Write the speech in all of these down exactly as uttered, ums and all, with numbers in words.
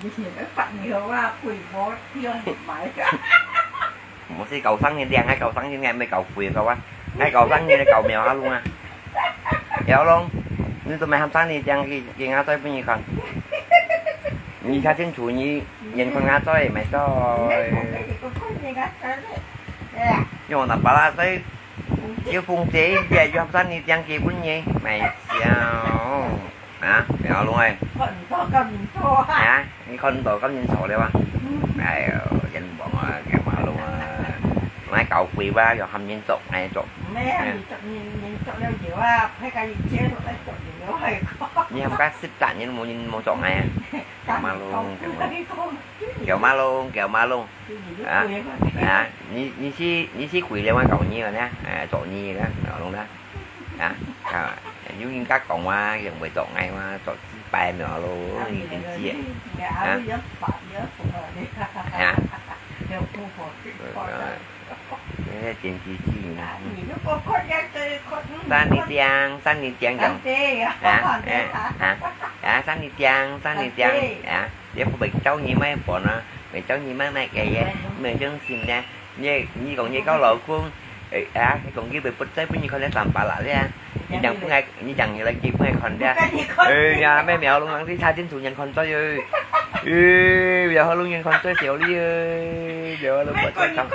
以前个發票啊，貴無地方買。毋係九三年，兩个九三年，𠊎毋係九歲个啊，𠊎九三年个九苗下龍啊。苗龍，你做麼个喊三年前去，去𠊎嘴分你看？你查清楚，你眼看𠊎嘴，毋係嘴。用那巴拉嘴，有風水，也有喊三年前去分你，買笑。 啊，苗龍哎。看毋到个面孔啊。啊，你看到个面孔了啊？嗯。哎喲，真棒啊，苗龍啊。𠊎九歲吧，又喊人做，哎，做。毋係啊，嗯。你做，你，你做了以後啊，佢个一切都在做，你有愛看。你喊佢十三年無人無做哎啊。苗龍，苗龍，苗龍，啊，啊，你，你係，你係幾了啊？九二个呢？哎，做二个，苗龍呢？ 啊，啊，有人家講話，用會做𠊎話，做失敗了咯，你真知啊。啊，啊，這真知知呢。三年前，三年前講，啊，啊，啊，啊，三年前，三年前，啊，這不會招你買本啊，會招你買買个耶，沒良心呢。 你，你講你个老公，哎，啊，你講佢會發嘴分你看這三百啦，這啊，你講分𠊎，你講你來寄分𠊎看這啊。哎呀，咩苗龍啊，你查清楚人看嘴哦。哎，苗龍人看嘴笑你哦，苗龍發嘴看。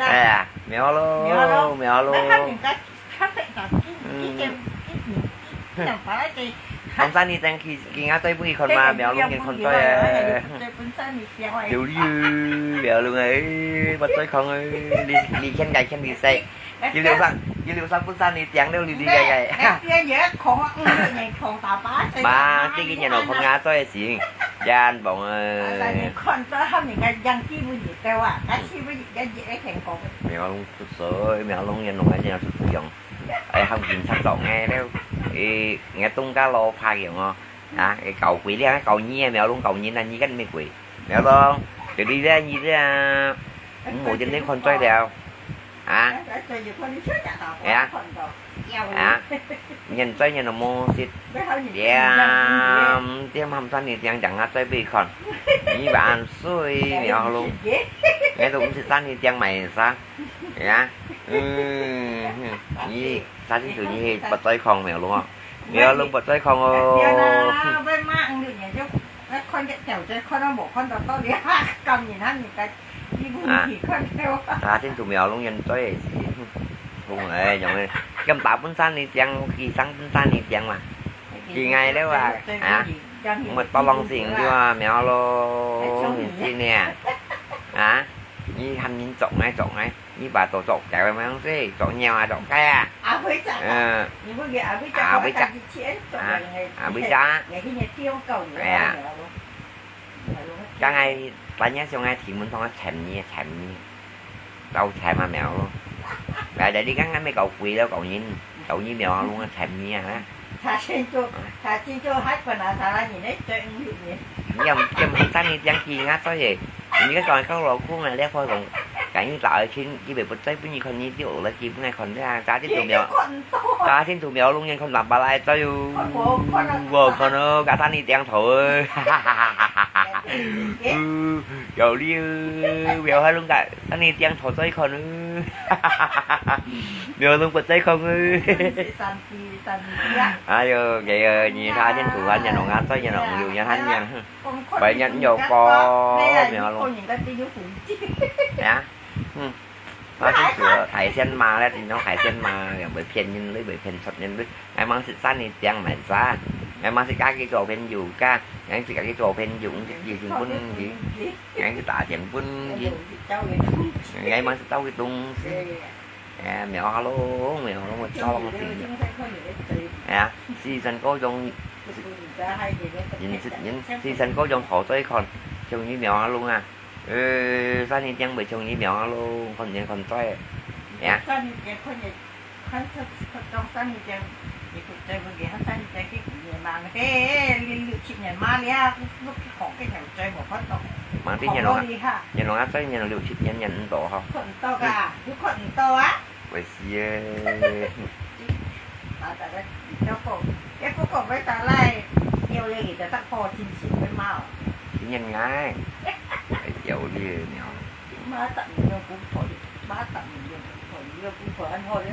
哎呀，苗龍，苗龍。 講三年前去，去𠊎嘴分佢看嘛，苗龍人看嘴啊。有理哦，苗龍啊，哎，發嘴看哦，你，你欠𠊎欠你食。一六三，一六三分三年前了，你，你个个。嘛，這個年頭看𠊎嘴行，真棒啊。苗龍出水，苗龍人弄个真係出水樣。 哎，喊警察捉𠊎了，哎，𠊎東家老怕樣哦，啊，哎，九歲了，九二个苗龍，九二啊，你跟咩鬼？苗龍，這裡咧，你這啊，無點點看嘴了，啊？哎呀，啊，人嘴人都無食，點點喊三年前講啊，嘴分你看，你還衰，苗龍，𠊎都毋識三年前買啥。 呀，嗯，你，查清楚你係發嘴看苗龍哦，苗龍發嘴看哦。對啦，愛罵五六年就，愛看這條嘴，看到無看到，到底啊，今年還人家，你不，啊，你看到啊。查清楚苗龍人嘴係，講哎，用个，跟大本山你講，佢上本山你講嘛，佢愛了啊，啊，我多浪費對啊，苗龍，真个啊，啊，你喊人捉𠊎捉𠊎。 你把都捉狗个麼東西，捉貓啊，捉雞啊。阿輝捉啊，嗯。你不給阿輝捉，阿輝捉。阿輝捉。你去那地方搞你，哎呀。搞你咯。剛才半夜上來天門堂个尋你，尋你，找尋啊苗咯。來來，你剛剛沒搞鬼了，搞人，搞人苗啊，弄个尋你啊，哈。 查清楚，查清楚，還本來查了你那真有名。你又，又毋係三年前去，𠊎做嘢，你个講講老公啊，你可講，趕緊打去，佢會發嘴分你看，你就來寄分𠊎看啦，查清楚苗，你看到啊。查清楚苗龍人看三百來嘴哦。看無，看到。無看到，該三年前頭啊。嗯，有理哦，苗龍還弄个，三年前頭嘴看哦。苗龍發嘴看哦。三 哎喲，佢个，你查清楚啊，人弄啊，做人弄有人喊人。反正有個，苗龍。啊，嗯，查清楚，大仙媽咧，正宗大仙媽，又毋會騙人，你毋會騙出人，你。𠊎吂識三年前買啥，𠊎吂識家己做朋友，家，𠊎識家己做朋友，毋識寄信分佢，𠊎識打電分佢，𠊎吂識偷佢東西。 哎，苗阿龍，苗阿龍，我操，哎呀，四川高中，人是，人，四川高中好嘴看，像你苗阿龍啊，呃，三年前會像你苗阿龍，看人看嘴，哎呀。三年前看人，看出，看到三年前，你不在不给他三年前去年嘛，嘿，六七年嘛了，都，都好个，你追我看到。吂知人龍啊，好好厉害。人龍啊，所以人六七年人毋到吼。看毋到个，有看毋到啊？ 會死个。啊，大家比較好，也不過要打來，有了你的大炮進行會罵哦。念𠊎，哎，有理了。妈，十年了，公婆，妈，十年了，公婆，你个公婆恁好了。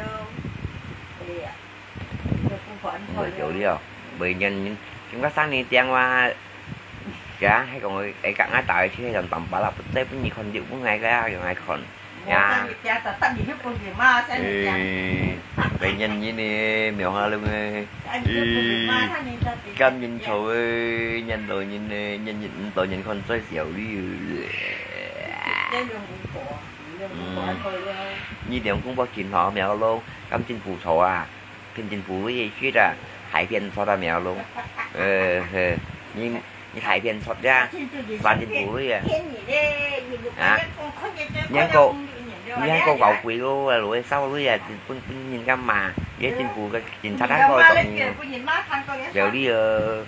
哎呀，你个公婆恁好了。有理哦，每年人，今个三年电话，呀，还讲，哎，刚刚打回去，那种打巴拉，不在不你看，就不爱个啊，用爱看。呀。嗯，每年人呢，苗下了咩？嗯，感恩草哎，年到年呢，年年到年看最少哩。嗯，你两公婆真好，苗龙，感恩不错啊，天天不会也去的，海边坐到苗龙，呃，嘿，你 你大便出呀，三斤苦水啊！啊？你還講，你還講搞鬼咯，啊，攞去燒水啊，分，分人家罵，你政府个警察還過當有理哦，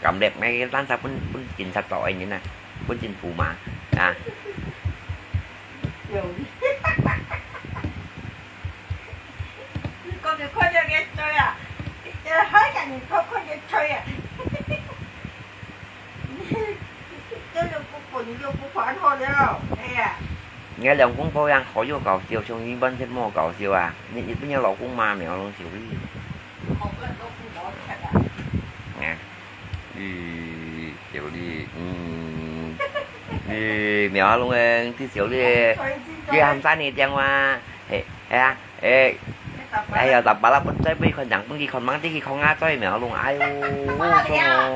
敢掠咩？單儕分，分警察做个人啊，分政府罵啊！有理。你講你看到个嘴啊，你還講你看，看个嘴啊！ 你兩公婆，你兩公婆恁好了，哎呀。你兩公婆樣好又搞笑，像你完全無搞笑啊！你，你，你老公嘛，苗龍小麗。好，不然老公老吃啊。啊，嗯，小麗，嗯，你苗龍哎，你小麗，你喊三年電話，嘿，哎呀，哎，哎呀，打巴拉不在，不看，人不去看，忙得去看啊，在苗龍，哎呦，媽呀！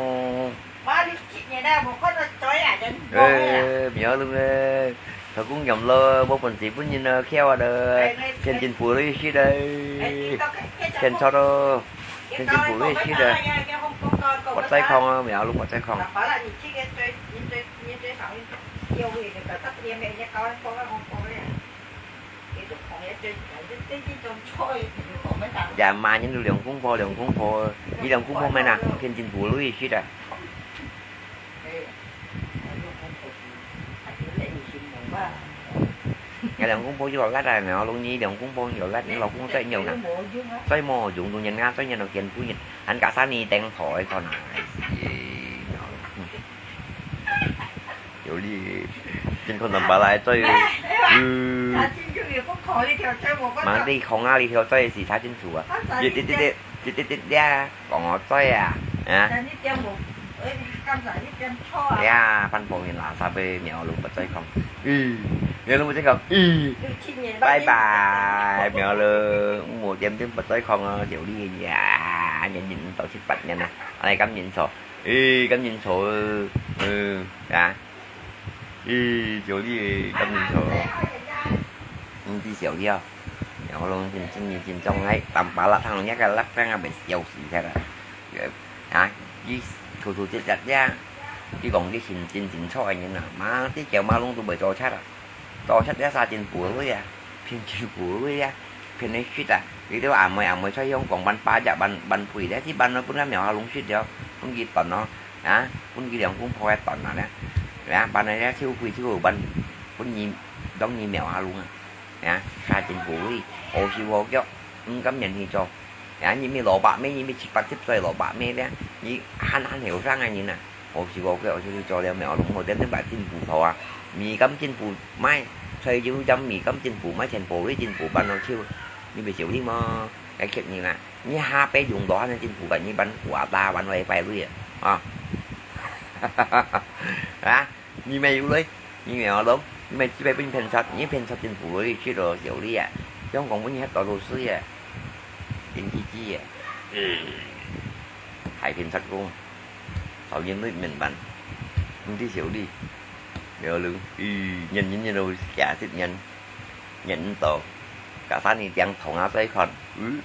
哇，你七年了，無看到嘴啊，真無啊。呃，苗龍啊，頭公飲咯，無本事分人啊，囂啊咯，哎，哎，騙政府利息咯，哎，哎，騙錯咯，騙政府利息咯。我再看啊，苗龍，我再看。爸爸啦，你這個嘴，你嘴，你嘴上面有那個，他也沒人家高高高高的。 也罵人兩公婆，兩公婆，你兩公婆咩啊？騙政府利息啊！𠊎兩公婆又辣啊，苗龍，你兩公婆又辣，你老公再有啊，再無用到人啊，再有到見不人，還加上你頂頭个可能。有理，真可能把來做，嗯，查清楚有不可以條罪，我講。忙得空啊，你條罪是查清楚啊。啊，查清楚。一滴滴滴，一滴滴滴啊，講我罪啊，啊。但你點無，哎，你剛才你點錯啊。呀，半方面垃圾个苗龍不再講，嗯，苗龍不再講，嗯，有七年拜拜，苗龍，我點點不再講啊，有理呀，年年到七八年啊，哎，感恩錯。 誒，感恩錯，嗯，啊，誒，小李，感恩錯，毋知小李啊，我攏真真真真，哎，淡薄仔，通這個辣椒啊，袂笑死忒啦。啊，佢粗粗節節呀，佢講佢真真真錯个人啊，嘛，這條馬龍都袂做賊啊。 做賊這三千步个位啊，騙千步个位啊，騙你食啊！你兜阿妹阿妹在香港搬八隻搬搬肥咧，去搬咯，分阿苗阿龍食了，分佢斷咯，啊，分佢兩公婆个斷啊咧，啊，搬來咧，臭鬼臭好搬，分你當你苗阿龍啊，啊，三千步位，好手好腳，毋甘願去做，啊，你乜蘿蔔咩，你乜七八十歲蘿蔔咩咧，你還還後生个人啊！ 好食好个，好食去做了苗龍，無點點擺政府頭啊！美金政府賣，在油站美金政府賣，全部都政府辦咯，就你袂少你嘛，該欠你啦！你下擺用到恁樣政府辦，你辦華大，辦WiFi鐳啊！啊！啊！你乜有鐳，你乜有鐳，你乜只會分騙賊，你騙賊政府鐳去咯，小李啊！香港分你遐多都水啊！緊去去啊！嗯，海騙賊工。 頭先都明白，毋知小李，苗龍，咦，年年年都幾十年，年毋到，隔三年頂頭啊再看，嗯，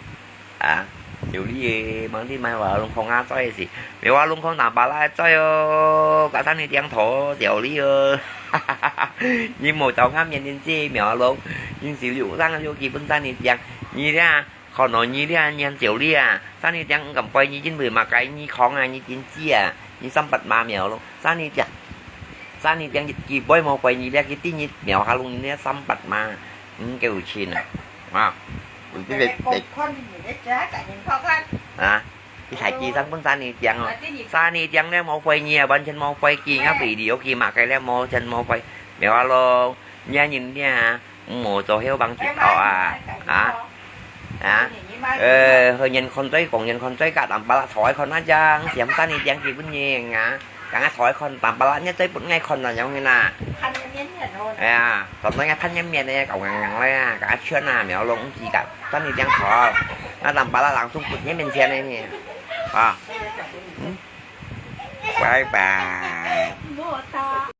啊，小李誒，望你買話龍空啊再時，你話龍空拿把拉再哦，隔三年頂頭，小李哦，你無找看面面這苗龍，你小李有人有基本三年頂，你咧？ 看到你這年少哩啊，三年頂毋敢怪你，因為麼个？你講啊，你真知啊，你三八碼苗咯。三年頂，三年頂一句話無怪你咧，佢知你苗下弄你咧三八碼，毋夠錢啊，啊，有啲別別看你咧，這下緊看看。啊。才寄上分三年獎哦，三年獎了無回你啊，完全無回你，啊，video寄嘛个了，無完全無回，無啊咯，你人呢，無做後幫接到啊，啊，啊，呃，去人看最講人看最假，淡薄仔台看那張，想三年獎寄分你啊，剛剛台看淡薄仔，你最不愛看那樣个啦。哎呀，當然个看人面呢，搞硬硬个啊，搞圈啊，無弄自家，三年獎台，那淡薄仔人送分你面前的呢，啊，嗯。 拜拜。